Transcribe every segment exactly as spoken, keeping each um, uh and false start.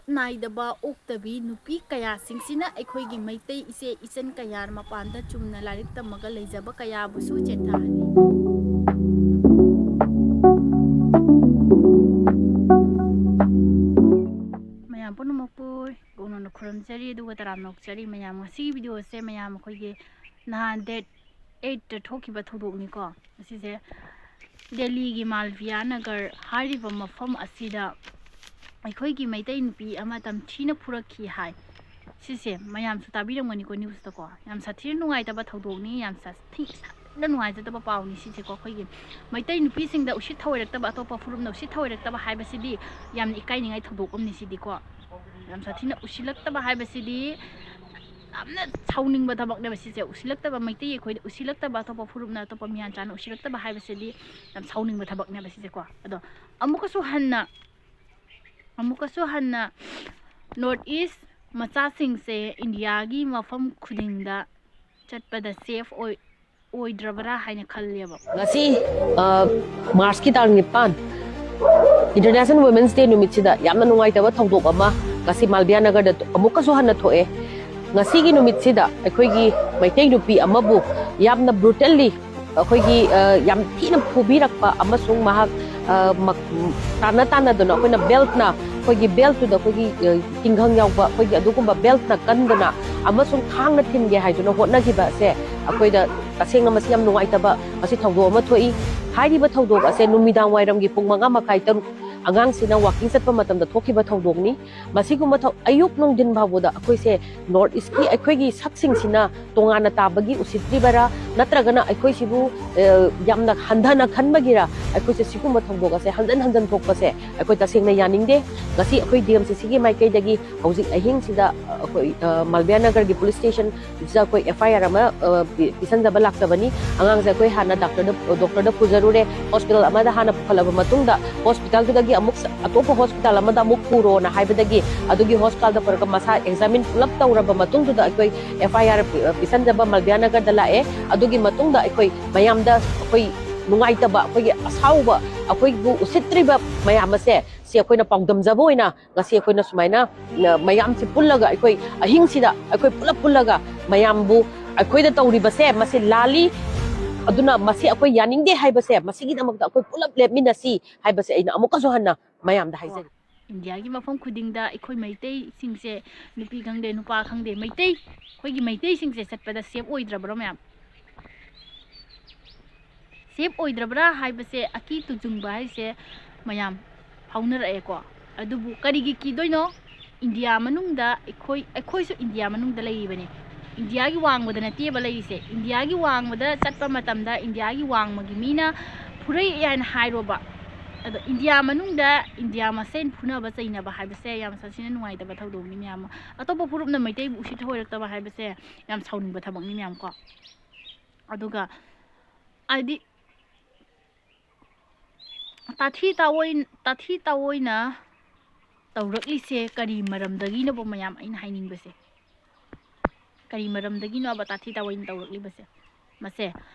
ꯅꯥꯏꯗꯕ ꯑꯣꯛꯇꯕꯤ ꯅꯨꯄꯤ ꯀꯌꯥꯁꯤꯡꯁꯤꯅ ꯑꯩꯈꯣꯏꯒꯤ ꯃꯩꯇꯩ ꯏꯆꯦ ꯏꯆꯟ ꯀꯌꯥ ꯃꯄꯥꯟꯗ ꯆꯨꯝꯅ ꯂꯥꯏꯔꯤꯛ ꯇꯝꯃꯒ ꯂꯩꯖꯕ ꯀꯌꯥꯕꯨꯁꯨ ꯆꯦꯟꯊꯍꯜꯂꯤ꯫ ꯃꯌꯥꯝ ꯄꯨꯝꯅꯃꯛꯄꯨ ꯒꯣꯅꯣꯟꯅ ꯈꯨꯔꯨꯝꯖꯔꯤ, ꯑꯗꯨꯒ ꯇꯔꯥꯝꯅ ꯑꯣꯛꯆꯔꯤ꯫ ꯃꯌꯥꯝ, ꯉꯁꯤꯒꯤ ꯚꯤꯗꯤꯑꯣꯁꯦ ꯃꯌꯥꯝ ꯑꯩꯈꯣꯏꯒꯤ ꯅꯍꯥꯟ ꯗꯦꯠ ꯑꯩꯠꯇ ꯊꯣꯛꯈꯤꯕ ꯊꯧꯗꯣꯛꯅꯤꯀꯣ꯫ ꯑꯁꯤꯁꯦ ꯗꯦꯜꯂꯤꯒꯤ ꯃꯥꯜꯕꯤꯌꯥ ꯅꯒꯔ ꯍꯥꯏꯔꯤꯕ ꯃꯐꯝ ꯑꯁꯤꯗ ꯑꯩꯈꯣꯏꯒꯤ ꯃꯩꯇꯩ ꯅꯨꯄꯤ ꯑꯃ ꯇꯝꯊꯤꯅ ꯐꯨꯔꯛꯈꯤ ꯍꯥꯏ꯫ ꯁꯤꯁꯦ ꯃꯌꯥꯝꯁꯨ ꯇꯥꯕꯤꯔꯝꯒꯅꯤꯀꯣ, ꯅ꯭ꯌꯨꯁꯇꯀꯣ꯫ ꯌꯥꯝ ꯁꯥꯊꯤꯅ ꯅꯨꯡꯉꯥꯏꯇꯕ ꯊꯧꯗꯣꯛꯅꯤ, ꯌꯥꯝ ꯁꯥꯊꯤ-, ꯁꯥꯊꯤꯅ ꯅꯨꯡꯉꯥꯏꯖꯗꯕ ꯄꯥꯎꯅꯤ ꯁꯤꯁꯦꯀꯣ꯫ ꯑꯩꯈꯣꯏꯒꯤ ꯃꯩꯇꯩ ꯅꯨꯄꯤꯁꯤꯡꯗ ꯎꯁꯤꯠ ꯊꯑꯣꯏꯔꯛꯇꯕ, ꯑꯇꯣꯞꯄ ꯐꯨꯔꯨꯞꯅ ꯎꯁꯤꯠ ꯊꯑꯣꯏꯔꯛꯇꯕ ꯍꯥꯏꯕꯁꯤꯗꯤ ꯌꯥꯝꯅ ꯏꯀꯥꯏꯅꯤꯡꯉꯥꯏ ꯊꯧꯗꯣꯛ ꯑꯃꯅꯤ ꯁꯤꯗꯤꯀꯣ꯫ ꯌꯥꯝ ꯁꯥꯊꯤꯅ ꯎꯁꯤꯜꯂꯛꯇꯕ ꯍꯥꯏꯕꯁꯤꯗꯤ ꯌꯥꯝꯅ ꯁꯥꯎꯅꯤꯡꯕ ꯊꯕꯛꯅꯦꯕ ꯁꯤꯁꯦ꯫ ꯎꯁꯤꯜꯂꯛꯇꯕ, ꯃꯩꯇꯩ ꯑꯩꯈꯣꯏꯗ ꯎꯁꯤꯜꯂꯛꯇꯕ, ꯑꯇꯣꯞꯄ ꯐꯨꯔꯨꯞꯅ, ꯑꯇꯣꯞꯄ ꯃꯤꯌꯥꯟ ꯆꯥꯅ ꯎꯁꯤꯜꯂꯛꯇꯕ ꯍꯥꯏꯕꯁꯤꯗꯤ ꯌꯥꯝ ꯁꯥꯎꯅꯤꯡꯕ ꯊꯕꯛꯅꯦꯕ ꯁꯤꯁꯦꯀꯣ꯫ ꯑꯗꯣ ꯑꯃꯨꯛꯀꯁꯨ ꯍꯟꯅ, ꯑꯃꯨꯛꯀꯁꯨ ꯍꯟꯅ ꯅꯣꯔꯠ ꯏꯁ ꯃꯆꯥꯁꯤꯡꯁꯦ ꯏꯟꯗꯤꯌꯥꯒꯤ ꯃꯐꯝ ꯈꯨꯗꯤꯡꯗ ꯆꯠꯄꯗ ꯁꯦꯐ ꯑꯣꯏ-, ꯑꯣꯏꯗ꯭ꯔꯕ꯭ꯔꯥ ꯍꯥꯏꯅ ꯈꯜꯂꯦꯕ꯫ ꯉꯁꯤ, ꯑ, ꯃꯥꯔꯆꯀꯤ ꯇꯥꯡ ꯅꯤꯄꯥꯟ, International Women's Day ꯅꯨꯃꯤꯠꯁꯤꯗ ꯌꯥꯝꯅ ꯅꯨꯡꯉꯥꯏꯇꯕ ꯊꯧꯗꯣꯛ ꯑꯃ ꯉꯁꯤ ꯃꯥꯜꯕꯤꯌꯥ ꯅꯒꯔꯗ ꯑꯃꯨꯛꯀꯁꯨ ꯍꯟꯅ ꯊꯣꯛꯑꯦ꯫ ꯉꯁꯤꯒꯤ ꯅꯨꯃꯤꯠꯁꯤꯗ ꯑꯩꯈꯣꯏꯒꯤ ꯃꯩꯇꯩ ꯅꯨꯄꯤ ꯑꯃꯕꯨ ꯌꯥꯝꯅ brutally ꯑꯩꯈꯣꯏꯒꯤ, ꯑ, ꯌꯥꯝ ꯊꯤꯅ ꯐꯨꯕꯤꯔꯛꯄ ꯑꯃꯁꯨꯡ ꯃꯍꯥꯛ, ꯑ, ꯃꯛ-, ꯇꯥꯟꯅ ꯇꯥꯟꯅꯗꯨꯅ ꯑꯩꯈꯣꯏꯅ ꯕꯦꯜꯠꯅ, ꯑꯩꯈꯣꯏꯒꯤ ꯕꯦꯜꯠꯇꯨꯗ ꯑꯩꯈꯣꯏꯒꯤ, ꯑ, ꯇꯤꯡꯈꯪ ꯌꯥꯎꯕ ꯑꯩꯈꯣꯏꯒꯤ ꯑꯗꯨꯒꯨꯝꯕ ꯕꯦꯜꯠꯅ ꯀꯟꯗꯨꯅ ꯑꯃꯁꯨꯡ ꯊꯥꯡꯅ ꯊꯤꯟꯒꯦ ꯍꯥꯏꯗꯨꯅ ꯍꯣꯠꯅꯈꯤꯕ ꯑꯁꯦ ꯑꯩꯈꯣꯏꯗ ꯇꯁꯦꯡꯅ ꯃꯁꯤ ꯌꯥꯝ ꯅꯨꯡꯉꯥꯏꯇꯕ ꯃꯁꯤ ꯊꯧꯗꯣꯛ ꯑꯃ ꯊꯣꯛꯏ꯫ ꯍꯥꯏꯔꯤꯕ ꯊꯧꯗꯣꯛ ꯑꯁꯦ ꯅꯨꯃꯤꯗꯥꯡ ꯋꯥꯏꯔꯝꯒꯤ ꯄꯨꯡ ꯃꯉꯥ ꯃꯈꯥꯏ, ꯇꯔꯨꯛ ꯑꯉꯥꯡꯁꯤꯅ walking ꯆꯠꯄ ꯃꯇꯝꯗ ꯊꯣꯛꯈꯤꯕ ꯊꯧꯗꯣꯛꯅꯤ꯫ ꯃꯁꯤꯒꯨꯝꯕ ꯊꯧ-, ꯑꯌꯨꯛ ꯅꯨꯡꯊꯤꯟ ꯐꯥꯎꯕꯗ ꯑꯩꯈꯣꯏꯁꯦ ꯅꯣꯔꯠ ꯏꯁꯀꯤ ꯑꯩꯈꯣꯏꯒꯤ ꯁꯛꯁꯤꯡꯁꯤꯅ ꯇꯣꯉꯥꯟꯅ ꯇꯥꯕꯒꯤ ꯎꯁꯤꯠꯇ꯭ꯔꯤꯕꯔꯥ, ꯅꯠꯇ꯭ꯔꯒꯅ ꯑꯩꯈꯣꯏꯁꯤꯕꯨ, ꯑ, ꯌꯥꯝꯅ ꯍꯟꯊꯅ ꯈꯟꯕꯒꯤꯔ, ꯑꯩꯈꯣꯏꯁꯦ ꯁꯤꯒꯨꯝꯕ ꯊꯧꯗꯣꯛ ꯑꯁꯦ ꯍꯟꯖꯟ ꯍꯟꯖꯟ ꯊꯣꯛꯄꯁꯦ ꯑꯩꯈꯣꯏ ꯇꯁꯦꯡꯅ ꯌꯥꯅꯤꯡꯗꯦ꯫ ꯉꯁꯤ ꯑꯩꯈꯣꯏ D M C Cꯒꯤ ꯃꯥꯏꯀꯩꯗꯒꯤ ꯍꯧꯖꯤꯛ ꯑꯍꯤꯡꯁꯤꯗ ꯑꯩꯈꯣꯏ, ꯑ, ꯃꯥꯜꯕꯤꯌꯥ ꯅꯒꯔꯒꯤ police station ꯁꯤꯗ ꯑꯩꯈꯣꯏ F I R ꯑꯃ, ꯑ, ꯄꯤ-, ꯄꯤꯁꯟꯖꯕ ꯂꯥꯛꯆꯕꯅꯤ꯫ ꯑꯉꯥꯡꯁꯦ ꯑꯩꯈꯣꯏ ꯍꯥꯟꯅ ꯗꯥꯛꯇꯔꯗ, ꯗꯣꯛꯇꯔꯗ ꯄꯨꯖꯔꯨꯔꯦ, ꯍꯣꯁꯄꯤꯇꯥꯜ ꯑꯃꯗ ꯍꯥꯟꯅ ꯄꯨꯈꯠꯂꯕ ꯃꯇꯨꯡꯗ, ꯍꯣꯁꯄꯤꯇꯥꯜꯗꯨꯗꯒꯤ ꯑꯃꯨꯛ ꯁ-, ꯑꯇꯣꯞꯄ ꯍꯣꯁꯄꯤꯇꯥꯜ ꯑꯃꯗ ꯑꯃꯨꯛ ꯄꯨꯔꯣꯅ ꯍꯥꯏꯕꯗꯒꯤ, ꯑꯗꯨꯒꯤ ꯍꯣꯁꯄꯤꯇꯥꯜꯗ ꯄꯨꯔꯒ ꯃꯁꯥ examine ꯄꯨꯂꯞ ꯇꯧꯔꯕ ꯃꯇꯨꯡꯗꯨꯗ ꯑꯩꯈꯣꯏ F I R ꯄꯤ-, ꯑ, ꯄꯤꯁꯟꯖꯕ ꯃꯥꯜꯕꯤꯌꯥ ꯅꯒꯔꯗ ꯂꯥꯛꯑꯦ꯫ ꯑꯗꯨꯒꯤ ꯃꯇꯨꯡꯗ ꯑꯩꯈꯣꯏ ꯃꯌꯥꯝꯗ ꯑꯩꯈꯣꯏ ꯅꯨꯡꯉꯥꯏꯇꯕ, ꯑꯩꯈꯣꯏꯒꯤ ꯑꯁꯥꯎꯕ, ꯑꯩꯈꯣꯏꯕꯨ ꯎꯁꯤꯠꯇ꯭ꯔꯤꯕ ꯃꯌꯥꯝ ꯑꯁꯦ ꯁꯤ ꯑꯩꯈꯣꯏꯅ ꯄꯥꯎꯗꯝꯖꯕ ꯑꯣꯏꯅ ꯉꯁꯤ ꯑꯩꯈꯣꯏꯅ ꯁꯨꯃꯥꯏꯅ, ꯑ, ꯃꯌꯥꯝꯁꯤ ꯄꯨꯜꯂꯒ, ꯑꯩꯈꯣꯏ ꯑꯍꯤꯡꯁꯤꯗ ꯑꯩꯈꯣꯏ ꯄꯨꯂꯞ ꯄꯨꯜꯂꯒ ꯃꯌꯥꯝꯕꯨ ꯑꯩꯈꯣꯏꯗ ꯇꯧꯔꯤꯕꯁꯦ ꯃꯁꯤ ꯂꯥꯜꯂꯤ, ꯑꯗꯨꯅ ꯃꯁꯤ ꯑꯩꯈꯣꯏ ꯌꯥꯅꯤꯡꯗꯦ ꯍꯥꯏꯕꯁꯦ, ꯃꯁꯤꯒꯤꯗꯃꯛꯇ ꯑꯩꯈꯣꯏ ꯄꯨꯂꯞ ꯂꯦꯞꯃꯤꯟꯅꯁꯤ ꯍꯥꯏꯕꯁꯦ ꯑꯩꯅ ꯑꯃꯨꯛꯀꯁꯨ ꯍꯟꯅ ꯃꯌꯥꯝꯗ ꯍꯥꯏꯖꯔꯤ꯫ ꯏꯟꯗꯤꯌꯥꯒꯤ ꯃꯐꯝ ꯈꯨꯗꯤꯡꯗ ꯑꯩꯈꯣꯏ ꯃꯩꯇꯩꯁꯤꯡꯁꯦ, ꯅꯨꯄꯤ ꯈꯪꯗꯦ, ꯅꯨꯄꯥ ꯈꯪꯗꯦ, ꯃꯩꯇꯩ, ꯑꯩꯈꯣꯏꯒꯤ ꯃꯩꯇꯩꯁꯤꯡꯁꯦ ꯆꯠꯄꯗ ꯁꯦꯐ ꯑꯣꯏꯗ꯭ꯔꯕ꯭ꯔꯣ ꯃꯌꯥꯝ? ꯁꯦꯐ ꯑꯣꯏꯗ꯭ꯔꯕ꯭ꯔꯥ ꯍꯥꯏꯕꯁꯦ, ꯑꯀꯤ ꯇꯨꯖꯨꯡꯕ ꯍꯥꯏꯁꯦ ꯃꯌꯥꯝ ꯐꯥꯎꯅꯔꯛꯑꯦꯀꯣ꯫ ꯑꯗꯨꯕꯨ ꯀꯔꯤꯒꯤ ꯀꯤꯗꯣꯏꯅꯣ? ꯏꯟꯗꯤꯌꯥ ꯃꯅꯨꯡꯗ ꯑꯩꯈꯣꯏ, ꯑꯩꯈꯣꯏꯁꯨ ꯏꯟꯗꯤꯌꯥ ꯃꯅꯨꯡꯗ ꯂꯩꯔꯤꯕꯅꯤ꯫ ꯏꯟꯗꯤꯌꯥꯒꯤ ꯋꯥꯡꯃꯗ ꯅꯠꯇꯦꯕ ꯂꯩꯔꯤꯁꯦ꯫ ꯏꯟꯗꯤꯌꯥꯒꯤ ꯋꯥꯡꯃꯗ ꯆꯠꯄ ꯃꯇꯝꯗ ꯏꯟꯗꯤꯌꯥꯒꯤ ꯋꯥꯡꯃꯒꯤ ꯃꯤꯅ ꯐꯨꯔꯛꯑꯦ ꯍꯥꯏꯅ ꯍꯥꯏꯔꯣꯕ꯫ ꯑꯗꯣ ꯏꯟꯗꯤꯌꯥ ꯃꯅꯨꯡꯗ ꯏꯟꯗꯤꯌꯥ ꯃꯁꯦꯟ ꯐꯨꯅꯕ ꯆꯩꯅꯕ ꯍꯥꯏꯕꯁꯦ ꯌꯥꯝ ꯁꯥꯊꯤꯅ ꯅꯨꯡꯉꯥꯏꯇꯕ ꯊꯧꯗꯣꯛꯅꯤ ꯃꯌꯥꯝ ꯑꯃ꯫ ꯑꯇꯣꯞꯄ ꯐꯨꯔꯨꯞꯅ ꯃꯩꯇꯩꯕꯨ ꯎꯁꯤꯠ ꯊꯑꯣꯏꯔꯛꯇꯕ ꯍꯥꯏꯕꯁꯦ ꯌꯥꯝ ꯁꯥꯎꯅꯤꯡꯕ ꯊꯕꯛꯅꯤ ꯃꯌꯥꯝ ꯀꯣ꯫ ꯑꯗꯨꯒ ꯍꯥꯏꯗꯤ ꯇꯥꯊꯤ ꯇꯥꯑꯣꯏ-, ꯇꯥꯊꯤ ꯇꯥꯑꯣꯏꯅ ꯇꯧꯔꯛꯂꯤꯁꯦ ꯀꯔꯤ ꯃꯔꯝꯗꯒꯤꯅꯣꯕ ꯃꯌꯥꯝ ꯑꯩꯅ ꯍꯥꯏꯅꯤꯡꯕꯁꯦ? ꯀꯔꯤ ꯃꯔꯝꯗꯒꯤꯅꯣꯕ ꯇꯥꯊꯤ ꯇꯥꯑꯣꯏꯅ ꯇꯧꯔꯛꯂꯤꯕꯁꯦ? ꯃꯁꯦ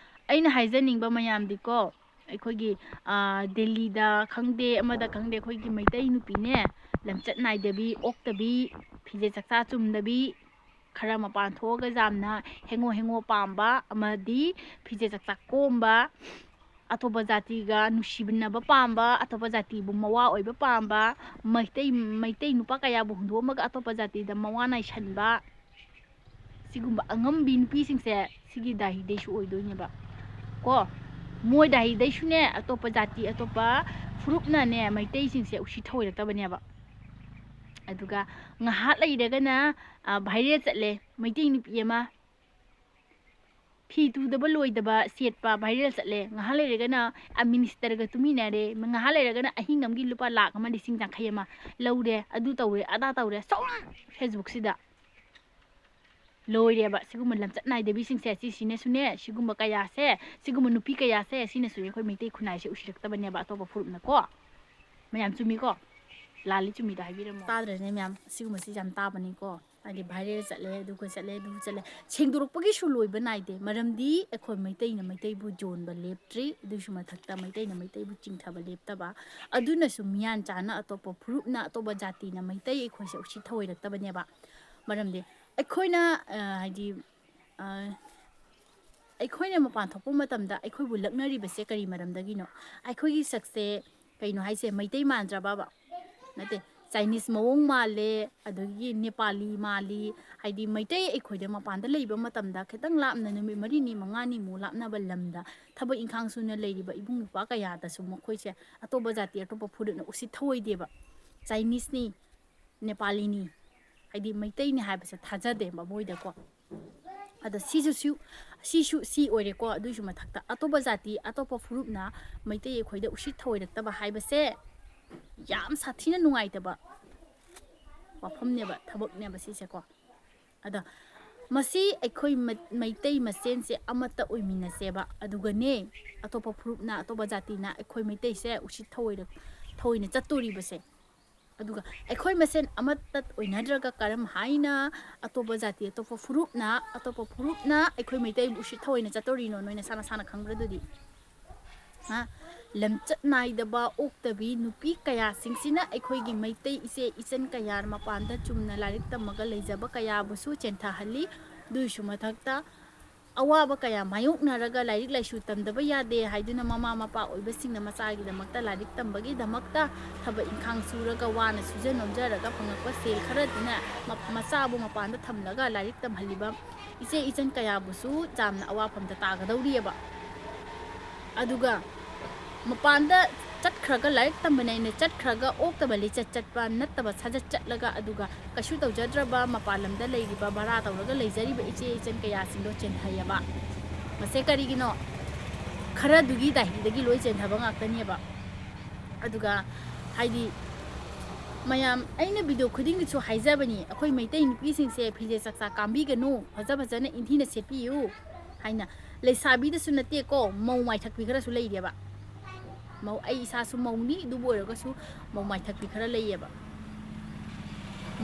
ꯑꯩꯅ ꯍꯥꯏꯖꯅꯤꯡꯕ ꯃꯌꯥꯝꯗꯤꯀꯣ, ꯑꯩꯈꯣꯏꯒꯤ, ꯑꯥ, ꯗꯦꯜꯂꯤꯗ ꯈꯪꯗꯦ, ꯑꯃꯗ ꯈꯪꯗꯦ, ꯑꯩꯈꯣꯏꯒꯤ ꯃꯩꯇꯩ ꯅꯨꯄꯤꯅꯦ, ꯂꯝꯆꯠ ꯅꯥꯏꯗꯕꯤ, ꯑꯣꯛꯇꯕꯤ, ꯐꯤꯖꯦꯠ ꯆꯛꯆꯥ ꯆꯨꯝꯗꯕꯤ, ꯈꯔ ꯃꯄꯥꯟ ꯊꯣꯛꯑꯒ ꯌꯥꯝꯅ ꯍꯦꯡꯉꯣ ꯍꯦꯡꯉꯣ ꯄꯥꯝꯕ ꯑꯃꯗꯤ ꯐꯤꯖꯦꯠ ꯆꯛꯆꯥ ꯀꯣꯝꯕ, ꯑꯇꯣꯞꯄ ꯖꯥꯇꯤꯒ ꯅꯨꯡꯁꯤꯅꯕ ꯄꯥꯝꯕ, ꯑꯇꯣꯞꯄ ꯖꯥꯇꯤꯕꯨ ꯃꯋꯥ ꯑꯣꯏꯕ ꯄꯥꯝꯕ, ꯃꯩꯇꯩ, ꯃꯩꯇꯩ ꯅꯨꯄꯥ ꯀꯌꯥꯕꯨ ꯍꯨꯟꯗꯣꯛꯑꯝꯃꯒ ꯑꯇꯣꯞꯄ ꯖꯥꯇꯤꯗ ꯃꯋꯥ ꯅꯥꯏꯁꯟꯕ, ꯁꯤꯒꯨꯝꯕ ꯑꯉꯝꯕꯤ ꯅꯨꯄꯤꯁꯤꯡꯁꯦ ꯁꯤꯒꯤ ꯗꯥꯍꯤꯗꯩꯁꯨ ꯑꯣꯏꯗꯣꯏꯅꯦꯕ ꯀꯣ꯫ ꯃꯣꯏ ꯗꯥꯍꯤꯗꯩꯁꯨꯅꯦ, ꯑꯇꯣꯞꯄ ꯖꯥꯇꯤ, ꯑꯇꯣꯞꯄ ꯐꯨꯔꯨꯞꯅꯅꯦ ꯃꯩꯇꯩꯁꯤꯡꯁꯦ ꯎꯁꯤꯠ ꯊꯑꯣꯏꯔꯛꯇꯕꯅꯦꯕ꯫ ꯑꯗꯨꯒ ꯉꯥꯏꯍꯥꯛ ꯂꯩꯔꯒꯅ, ꯑ, viral ꯆꯠꯂꯦ, ꯃꯩꯇꯩ ꯅꯨꯄꯤ ꯑꯃ ꯐꯤ ꯇꯨꯗꯕ ꯂꯣꯏꯗꯕ ꯁꯦꯠꯄ viral ꯆꯠꯂꯦ꯫ ꯉꯥꯏꯍꯥꯛ ꯂꯩꯔꯒꯅ, ꯑ, ministerꯒ ꯇꯨꯃꯤꯟꯅꯔꯦ꯫ ꯉꯥꯏꯍꯥꯛ ꯂꯩꯔꯒꯅ ꯑꯍꯤꯡ ꯑꯃꯒꯤ ꯂꯨꯄꯥ ꯂꯥꯛ ꯑꯃ ꯂꯤꯁꯤꯡ ꯌꯥꯡꯈꯩ ꯑꯃ ꯂꯧꯔꯦ, ꯑꯗꯨ ꯇꯧꯔꯦ, ꯑꯗꯥ ꯇꯧꯔꯦ, ꯁꯨꯝ Facebookꯁꯤꯗ꯫ ꯂꯣꯏꯔꯦꯕ꯫ ꯁꯤꯒꯨꯝꯕ ꯂꯝꯆꯠ ꯅꯥꯏꯗꯕꯤꯁꯤꯡꯁꯦ, ꯁꯤꯁꯤꯅꯁꯨꯅꯦ, ꯁꯤꯒꯨꯝꯕ ꯀꯌꯥꯁꯦ, ꯁꯤꯒꯨꯝꯕ ꯅꯨꯄꯤ ꯀꯌꯥꯁꯦ, ꯁꯤꯅꯁꯨꯅꯦ ꯑꯩꯈꯣꯏ ꯃꯩꯇꯩ ꯈꯨꯟꯅꯥꯏꯁꯦ ꯎꯁꯤꯔꯛꯇꯕꯅꯦꯕ ꯑꯇꯣꯞꯄ ꯐꯨꯔꯨꯞꯅꯀꯣ꯫ ꯃꯌꯥꯝ ꯆꯨꯝꯃꯤꯀꯣ? ꯂꯥꯜꯂꯤ ꯆꯨꯝꯃꯤꯗꯣ ꯍꯥꯏꯕꯤꯔꯝꯃꯣ꯫ ꯇꯥꯗ꯭ꯔꯅꯦ ꯃꯌꯥꯝ? ꯑꯁꯤꯒꯨꯝꯕꯁꯤ ꯌꯥꯝ ꯇꯥꯕꯅꯤꯀꯣ꯫ ꯍꯥꯏꯗꯤ viral ꯆꯠꯂꯦ, ꯑꯗꯨꯒ ꯆꯠꯂꯦ, ꯑꯗꯨ ꯆꯠꯂꯦ꯫ ꯁꯦꯡꯗꯣꯔꯛꯄꯒꯤꯁꯨ ꯂꯣꯏꯕ ꯅꯥꯏꯗꯦ꯫ ꯃꯔꯝꯗꯤ ꯑꯩꯈꯣꯏ ꯃꯩꯇꯩꯅ ꯃꯩꯇꯩꯕꯨ ꯌꯣꯟꯕ ꯂꯦꯞꯇ꯭ꯔꯤ꯫ ꯑꯗꯨꯒꯤꯁꯨ ꯃꯊꯛꯇ ꯃꯩꯇꯩꯅ ꯃꯩꯇꯩꯕꯨ ꯆꯤꯡꯊꯕ ꯂꯦꯞꯇꯕ꯫ ꯑꯗꯨꯅꯁꯨ ꯃꯤꯌꯥꯟ ꯆꯥꯅ ꯑꯇꯣꯞꯄ ꯐꯨꯔꯨꯞꯅ, ꯑꯇꯣꯞꯄ ꯖꯥꯇꯤꯅ ꯃꯩꯇꯩ ꯑꯩꯈꯣꯏꯁꯦ ꯎꯁꯤꯠ ꯊꯑꯣꯏꯔꯛꯇꯕꯅꯦꯕ꯫ ꯃꯔꯝꯗꯤ ꯑꯩꯈꯣꯏꯅ, ꯑ, ꯍꯥꯏꯗꯤ, ꯑ, ꯑꯩꯈꯣꯏꯅ ꯃꯄꯥꯟ ꯊꯣꯛꯄ ꯃꯇꯝꯗ ꯑꯩꯈꯣꯏꯕꯨ ꯂꯛꯅꯔꯤꯕꯁꯦ ꯀꯔꯤ ꯃꯔꯝꯗꯒꯤꯅꯣ? ꯑꯩꯈꯣꯏꯒꯤ ꯁꯛꯁꯦ ꯀꯩꯅꯣ ꯍꯥꯏꯁꯦ, ꯃꯩꯇꯩ ꯃꯥꯟꯗ꯭ꯔꯕꯕ? ꯅꯠꯇꯦ, ꯆꯥꯏꯅꯤꯁ ꯃꯑꯣꯡ ꯃꯥꯜꯂꯦ, ꯑꯗꯒꯤ ꯅꯦꯄꯥꯂꯤ ꯃꯥꯜꯂꯤ꯫ ꯍꯥꯏꯗꯤ ꯃꯩꯇꯩ ꯑꯩꯈꯣꯏꯗ ꯃꯄꯥꯟꯗ ꯂꯩꯕ ꯃꯇꯝꯗ ꯈꯤꯇꯪ ꯂꯥꯞꯅ, ꯅꯨꯃꯤꯠ ꯃꯔꯤꯅꯤ ꯃꯉꯥꯅꯤꯃꯨꯛ ꯂꯥꯞꯅꯕ ꯂꯝꯗ ꯊꯕꯛ ꯏꯪꯈꯥꯡ ꯁꯨꯅ ꯂꯩꯔꯤꯕ ꯏꯕꯨꯡ ꯏꯄ꯭ꯋꯥ ꯀꯌꯥꯗꯁꯨ ꯃꯈꯣꯏꯁꯦ ꯑꯇꯣꯞꯄ ꯖꯥꯇꯤ, ꯑꯇꯣꯞꯄ ꯐꯨꯔꯨꯞꯅ ꯎꯁꯤꯠ ꯊꯑꯣꯏꯗꯦꯕ꯫ ꯆꯥꯏꯅꯤꯁꯅꯤ, ꯅꯦꯄꯥꯂꯤꯅꯤ, ꯍꯥꯏꯗꯤ ꯃꯩꯇꯩꯅꯤ ꯍꯥꯏꯕꯁꯦ ꯊꯥꯖꯗꯦꯕ ꯃꯣꯏꯗꯀꯣ꯫ ꯑꯗꯣ ꯁꯤꯁꯨ ꯁꯤ-, ꯁꯤꯁꯨ ꯁꯤ ꯑꯣꯏꯔꯦꯀꯣ꯫ ꯑꯗꯨꯒꯤꯁꯨ ꯃꯊꯛꯇ ꯑꯇꯣꯞꯄ ꯖꯥꯇꯤ, ꯑꯇꯣꯞꯄ ꯐꯨꯔꯨꯞꯅ ꯃꯩꯇꯩ ꯑꯩꯈꯣꯏꯗ ꯎꯁꯤꯠ ꯊꯑꯣꯏꯔꯛꯇꯕ ꯍꯥꯏꯕꯁꯦ ꯌꯥꯝ ꯁꯥꯊꯤꯅ ꯅꯨꯡꯉꯥꯏꯇꯕ ꯋꯥꯐꯝꯅꯦꯕ, ꯊꯕꯛꯅꯦꯕ ꯁꯤꯁꯦꯀꯣ꯫ ꯑꯗꯣ ꯃꯁꯤ ꯑꯩꯈꯣꯏ ꯃ-, ꯃꯩꯇꯩ ꯃꯁꯦꯟꯁꯦ ꯑꯃꯠꯇ ꯑꯣꯏꯃꯤꯟꯅꯁꯦꯕ꯫ ꯑꯗꯨꯒꯅꯦ, ꯑꯇꯣꯞꯄ ꯐꯨꯔꯨꯞꯅ, ꯑꯇꯣꯞꯄ ꯖꯥꯇꯤꯅ ꯑꯩꯈꯣꯏ ꯃꯩꯇꯩꯁꯦ ꯎꯁꯤꯠ ꯊꯑꯣꯏꯔ-, ꯊꯑꯣꯏꯅ ꯆꯠꯇꯣꯔꯤꯕꯁꯦ꯫ ꯑꯗꯨꯒ ꯑꯩꯈꯣꯏ ꯃꯁꯦꯟ ꯑꯃꯠꯇ ꯑꯣꯏꯅꯗ꯭ꯔꯒ ꯀꯔꯝ ꯍꯥꯏꯅ ꯑꯇꯣꯞꯄ ꯖꯥꯇꯤ, ꯑꯇꯣꯞꯄ ꯐꯨꯔꯨꯞꯅ, ꯑꯇꯣꯞꯄ ꯐꯨꯔꯨꯞꯅ ꯑꯩꯈꯣꯏ ꯃꯩꯇꯩꯕꯨ ꯎꯁꯤꯠ ꯊꯑꯣꯏꯅ ꯆꯠꯇꯣꯔꯤꯅꯣ? ꯅꯣꯏ ꯅꯁꯥ ꯅꯁꯥꯅ ꯈꯪꯕ꯭ꯔꯥ ꯑꯗꯨꯗꯤ? ꯍꯥ? ꯂꯝꯆꯠ ꯅꯥꯏꯗꯕ ꯑꯣꯛꯇꯕꯤ ꯅꯨꯄꯤ ꯀꯌꯥꯁꯤꯡꯁꯤꯅ ꯑꯩꯈꯣꯏꯒꯤ ꯃꯩꯇꯩ ꯏꯆꯦ ꯏꯆꯟ ꯀꯌꯥ ꯃꯄꯥꯟꯗ ꯆꯨꯝꯅ ꯂꯥꯏꯔꯤꯛ ꯇꯝꯃꯒ ꯂꯩꯖꯕ ꯀꯌꯥꯕꯨꯁꯨ ꯆꯦꯟꯊꯍꯜꯂꯤ꯫ ꯑꯗꯨꯒꯤꯁꯨ ꯃꯊꯛꯇ ꯑꯋꯥꯕ ꯀꯌꯥ ꯃꯥꯌꯣꯛꯅꯔꯒ ꯂꯥꯏꯔꯤꯛ ꯂꯥꯏꯁꯨ ꯇꯝꯗꯕ ꯌꯥꯗꯦ ꯍꯥꯏꯗꯨꯅ ꯃꯃꯥ ꯃꯄꯥ ꯑꯣꯏꯕꯁꯤꯡꯅ ꯃꯆꯥꯒꯤꯗꯃꯛꯇ ꯂꯥꯏꯔꯤꯛ ꯇꯝꯕꯒꯤꯗꯃꯛꯇ ꯊꯕꯛ ꯏꯪꯈꯥꯡ ꯁꯨꯔꯒ ꯋꯥꯅ ꯁꯨꯖ ꯅꯣꯝꯖꯔꯒ ꯐꯪꯉꯛꯄ ꯁꯦꯜ ꯈꯔꯗꯨꯅ ꯃ-, ꯃꯆꯥꯕꯨ ꯃꯄꯥꯟꯗ ꯊꯝꯂꯒ ꯂꯥꯏꯔꯤꯛ ꯇꯝꯍꯜꯂꯤꯕ ꯏꯆꯦ ꯏꯆꯟ ꯀꯌꯥꯕꯨꯁꯨ ꯌꯥꯝꯅ ꯑꯋꯥꯐꯝꯗ ꯇꯥꯒꯗꯧꯔꯤꯑꯕ꯫ ꯑꯗꯨꯒ ꯃꯄꯥꯟꯗ ꯆꯠꯈ꯭ꯔꯒ, ꯂꯥꯏꯔꯤꯛ ꯇꯝꯕꯅꯦꯅ ꯆꯠꯈ꯭ꯔꯒ ꯑꯣꯛꯇꯕ ꯂꯤꯆꯠ ꯆꯠꯄ ꯅꯠꯇꯕ ꯁꯥꯖꯠ ꯆꯠꯂꯒ, ꯑꯗꯨꯒ ꯀꯩꯁꯨ ꯇꯧꯖꯗ꯭ꯔꯕ ꯃꯄꯥꯟ ꯂꯝꯗ ꯂꯩꯔꯤꯕ, ꯚꯔꯥ ꯇꯧꯔꯒ ꯂꯩꯖꯔꯤꯕ ꯏꯆꯦ ꯏꯆꯟ ꯀꯌꯥꯁꯤꯡꯗꯣ ꯆꯦꯟꯊꯩꯌꯦꯕ꯫ ꯃꯁꯦ ꯀꯔꯤꯒꯤꯅꯣ? ꯈꯔꯗꯨꯒꯤ ꯗꯥꯍꯤꯗꯒꯤ ꯂꯣꯏ ꯆꯦꯟꯊꯕ ꯉꯥꯛꯇꯅꯦꯕ꯫ ꯑꯗꯨꯒ ꯍꯥꯏꯗꯤ ꯃꯌꯥꯝ, ꯑꯩꯅ ꯚꯤꯗꯤꯑꯣ ꯈꯨꯗꯤꯡꯒꯤꯁꯨ ꯍꯥꯏꯖꯕꯅꯤ, ꯑꯩꯈꯣꯏ ꯃꯩꯇꯩ ꯅꯨꯄꯤꯁꯤꯡꯁꯦ ꯐꯤꯖꯦꯠ ꯆꯥꯛꯆꯥ ꯀꯥꯝꯕꯤꯒꯅꯨ, ꯐꯖ ꯐꯖꯅ ꯏꯟꯊꯤꯅ ꯁꯦꯠꯄꯤꯌꯨ ꯍꯥꯏꯅ꯫ ꯂꯩꯁꯥꯕꯤꯗꯁꯨ ꯅꯠꯇꯦꯀꯣ, ꯃꯧ ꯃꯥꯏꯊꯛꯄꯤ ꯈꯔꯁꯨ ꯂꯩꯔꯦꯕ꯫ ꯃꯧ, ꯑꯩ ꯏꯁꯥꯁꯨ ꯃꯧꯅꯤ, ꯑꯗꯨꯕꯨ ꯑꯣꯏꯔꯒꯁꯨ ꯃꯧ ꯃꯥꯏꯊꯛꯄꯤ ꯈꯔ ꯂꯩꯌꯦꯕ꯫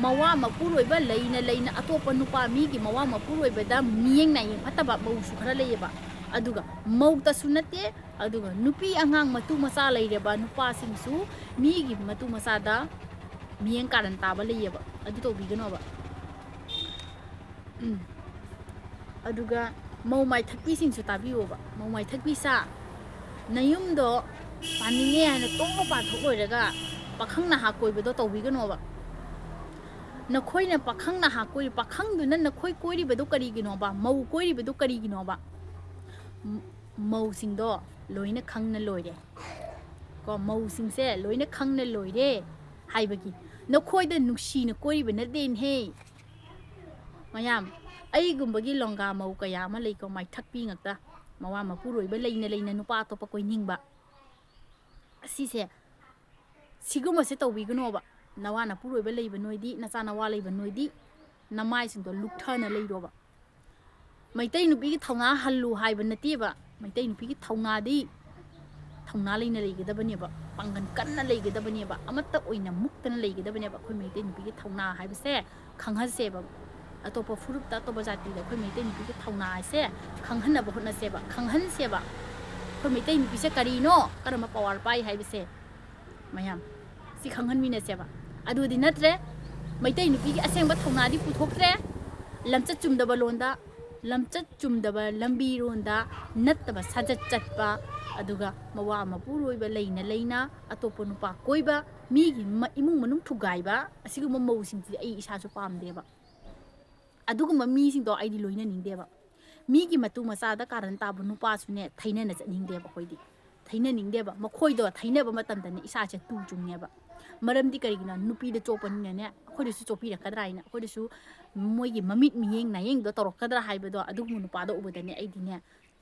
ꯃꯋꯥ ꯃꯄꯨꯔꯣꯏꯕ ꯂꯩꯅ ꯂꯩꯅ ꯑꯇꯣꯞꯄ ꯅꯨꯄꯥ ꯃꯤꯒꯤ ꯃꯋꯥ ꯃꯄꯨꯔꯣꯏꯕꯗ ꯃꯤꯌꯦꯡ ꯅꯥꯌꯦꯡ ꯐꯠꯇꯕ ꯃꯧꯁꯨ ꯈꯔ ꯂꯩꯌꯦꯕ꯫ ꯑꯗꯨꯒ ꯃꯧꯇꯁꯨ ꯅꯠꯇꯦ, ꯑꯗꯨꯒ ꯅꯨꯄꯤ ꯑꯉꯥꯡ ꯃꯇꯨ ꯃꯆꯥ ꯂꯩꯔꯕ ꯅꯨꯄꯥꯁꯤꯡꯁꯨ ꯃꯤꯒꯤ ꯃꯇꯨ ꯃꯆꯥꯗ ꯃꯤꯌꯦꯡ ꯀꯥꯔꯟ ꯇꯥꯕ ꯂꯩꯌꯦꯕ꯫ ꯑꯗꯨ ꯇꯧꯕꯤꯒꯅꯣꯕ꯫ ꯎꯝ꯫ ꯑꯗꯨꯒ ꯃꯧ ꯃꯥꯏꯊꯛꯄꯤꯁꯤꯡꯁꯨ ꯇꯥꯕꯤꯌꯣꯕ꯫ ꯃꯧ ꯃꯥꯏꯊꯛꯄꯤ ꯁꯥ, ꯅꯌꯨꯝꯗꯣ ꯄꯥꯅꯤꯡꯉꯦ ꯍꯥꯏꯅ ꯇꯣꯛ ꯄꯥꯟꯊꯣꯛ ꯂꯣꯏꯔꯒ ꯄꯥꯈꯪ ꯅꯍꯥ ꯀꯣꯏꯕꯗꯣ ꯇꯧꯕꯤꯒꯅꯣꯕ꯫ ꯅꯈꯣꯏꯅ ꯄꯥꯈꯪ ꯅꯍꯥ ꯀꯣꯏꯔꯤ, ꯄꯥꯈꯪꯗꯨꯅ ꯅꯈꯣꯏ ꯀꯣꯏꯔꯤꯕꯗꯨ ꯀꯔꯤꯒꯤꯅꯣꯕ? ꯃꯧ ꯀꯣꯏꯔꯤꯕꯗꯨ ꯀꯔꯤꯒꯤꯅꯣꯕ? ꯃ-, ꯃꯧꯁꯤꯡꯗꯣ ꯂꯣꯏꯅ ꯈꯪꯅ ꯂꯣꯏꯔꯦ꯫ ꯀꯣ, ꯃꯧꯁꯤꯡꯁꯦ ꯂꯣꯏꯅ ꯈꯪꯅ ꯂꯣꯏꯔꯦ ꯍꯥꯏꯕꯒꯤ ꯅꯈꯣꯏꯗ ꯅꯨꯡꯁꯤꯅ ꯀꯣꯏꯔꯤꯕ ꯅꯠꯇꯦꯅꯦꯍꯦ꯫ ꯃꯌꯥꯝ, ꯑꯩꯒꯨꯝꯕꯒꯤ ꯂꯣꯡꯒꯥ ꯃꯧ ꯀꯌꯥ ꯑꯃ ꯂꯩꯀꯣ, ꯃꯥꯏꯊꯛꯄꯤ ꯉꯛꯇ, ꯃꯋꯥ ꯃꯄꯨꯔꯣꯏꯕ ꯂꯩꯅ ꯂꯩꯅ ꯅꯨꯄꯥ ꯑꯇꯣꯞꯄ ꯀꯣꯏꯅꯤꯡꯕ꯫ ꯑꯁꯤꯁꯦ, ꯁꯤꯒꯨꯝꯕꯁꯦ ꯇꯧꯕꯤꯒꯅꯣꯕ꯫ ꯅꯋꯥ ꯅꯄꯨꯔꯣꯏꯕ ꯂꯩꯕ ꯅꯣꯏꯗꯤ, ꯅꯆꯥ ꯅꯋꯥ ꯂꯩꯕ ꯅꯣꯏꯗꯤ, ꯅꯃꯥꯏꯁꯤꯡꯗꯣ ꯂꯨꯛꯊꯅ ꯂꯩꯔꯣꯕ꯫ ꯃꯩꯇꯩ ꯅꯨꯄꯤꯒꯤ ꯊꯧꯅꯥ ꯍꯜꯂꯨ ꯍꯥꯏꯕ ꯅꯠꯇꯦꯕ꯫ ꯃꯩꯇꯩ ꯅꯨꯄꯤꯒꯤ ꯊꯧꯅꯥꯗꯤ ꯊꯧꯅꯥ ꯂꯩꯅ ꯂꯩꯒꯗꯕꯅꯦꯕ, ꯄꯥꯡꯒꯜ ꯀꯟꯅ ꯂꯩꯒꯗꯕꯅꯦꯕ, ꯑꯃꯠꯇ ꯑꯣꯏꯅ ꯃꯨꯛꯇꯅ ꯂꯩꯒꯗꯕꯅꯦꯕ꯫ ꯑꯩꯈꯣꯏ ꯃꯩꯇꯩ ꯅꯨꯄꯤꯒꯤ ꯊꯧꯅꯥ ꯍꯥꯏꯕꯁꯦ ꯈꯪꯍꯟꯁꯦꯕ꯫ ꯑꯇꯣꯞꯄ ꯐꯨꯔꯨꯞꯇ, ꯑꯇꯣꯞꯄ ꯖꯥꯇꯤꯗ ꯑꯩꯈꯣꯏ ꯃꯩꯇꯩ ꯅꯨꯄꯤꯒꯤ ꯊꯧꯅꯥ ꯍꯥꯏꯁꯦ ꯈꯪꯍꯟꯅꯕ ꯍꯣꯠꯅꯁꯦꯕ, ꯈꯪꯍꯟꯁꯦꯕ꯫ ꯑꯩꯈꯣꯏ ꯃꯩꯇꯩ ꯅꯨꯄꯤꯁꯦ ꯀꯔꯤꯅꯣ, ꯀꯔꯝꯕ ꯄꯋꯥꯔ ꯄꯥꯏ ꯍꯥꯏꯕꯁꯦ ꯃꯌꯥꯝ ꯁꯤ ꯈꯪꯍꯟꯃꯤꯟꯅꯁꯦꯕ꯫ ꯑꯗꯨꯗꯤ ꯅꯠꯇ꯭ꯔꯦ, ꯃꯩꯇꯩ ꯅꯨꯄꯤꯒꯤ ꯑꯁꯦꯡꯕ ꯊꯧꯅꯥꯗꯤ ꯄꯨꯊꯣꯛꯇ꯭ꯔꯦ꯫ ꯂꯝꯆꯠ ꯆꯨꯝꯗꯕ ꯂꯣꯟꯗ, ꯂꯝꯆꯠ ꯆꯨꯝꯗꯕ ꯂꯝꯕꯤꯔꯣꯟꯗ ꯅꯠꯇꯕ ꯁꯥꯖꯠ ꯆꯠꯄ, ꯑꯗꯨꯒ ꯃꯋꯥ ꯃꯄꯨꯔꯣꯏꯕ ꯂꯩꯅ ꯂꯩꯅ ꯑꯇꯣꯞꯄ ꯅꯨꯄꯥ ꯀꯣꯏꯕ, ꯃꯤꯒꯤ ꯃ-, ꯏꯃꯨꯡ ꯃꯅꯨꯡ ꯊꯨꯒꯥꯏꯕ, ꯑꯁꯤꯒꯨꯝꯕ ꯃꯧꯁꯤꯡꯁꯤꯗꯤ ꯑꯩ ꯏꯁꯥꯁꯨ ꯄꯥꯝꯗꯦꯕ꯫ ꯑꯗꯨꯒꯨꯝꯕ ꯃꯤꯁꯤꯡꯗꯣ ꯑꯩꯗꯤ ꯂꯣꯏꯅꯅꯤꯡꯗꯦꯕ꯫ ꯃꯤꯒꯤ ꯃꯇꯨ ꯃꯆꯥꯗ ꯀꯥꯔꯟ ꯇꯥꯕ ꯅꯨꯄꯥꯁꯨꯅꯦ ꯊꯩꯅꯅ ꯆꯠꯅꯤꯡꯗꯦꯕ ꯑꯩꯈꯣꯏꯗꯤ꯫ ꯊꯩꯅꯅꯤꯡꯗꯦꯕ꯫ ꯃꯈꯣꯏꯗꯣ ꯊꯩꯅꯕ ꯃꯇꯝꯗꯅꯦ ꯏꯁꯥꯁꯦ ꯇꯨ ꯆꯨꯡꯉꯦꯕ꯫ ꯃꯔꯝꯗꯤ ꯀꯔꯤꯒꯤꯅꯣ? ꯅꯨꯄꯤꯗ ꯆꯣꯞꯄꯅꯤꯅꯅꯦ, ꯑꯩꯈꯣꯏꯗꯁꯨ ꯆꯣꯞꯄꯤꯔꯛꯀꯗ꯭ꯔꯥ ꯍꯥꯏꯅ, ꯑꯩꯈꯣꯏꯗꯁꯨ ꯃꯣꯏꯒꯤ ꯃꯃꯤꯠ ꯃꯤꯌꯦꯡ ꯅꯥꯌꯦꯡꯗꯣ ꯇꯧꯔꯛꯀꯗ꯭ꯔꯥ ꯍꯥꯏꯕꯗꯣ ꯑꯗꯨꯒꯨꯝꯕ ꯅꯨꯄꯥꯗꯣ ꯎꯕꯗꯅꯦ ꯑꯩꯗꯤꯅꯦ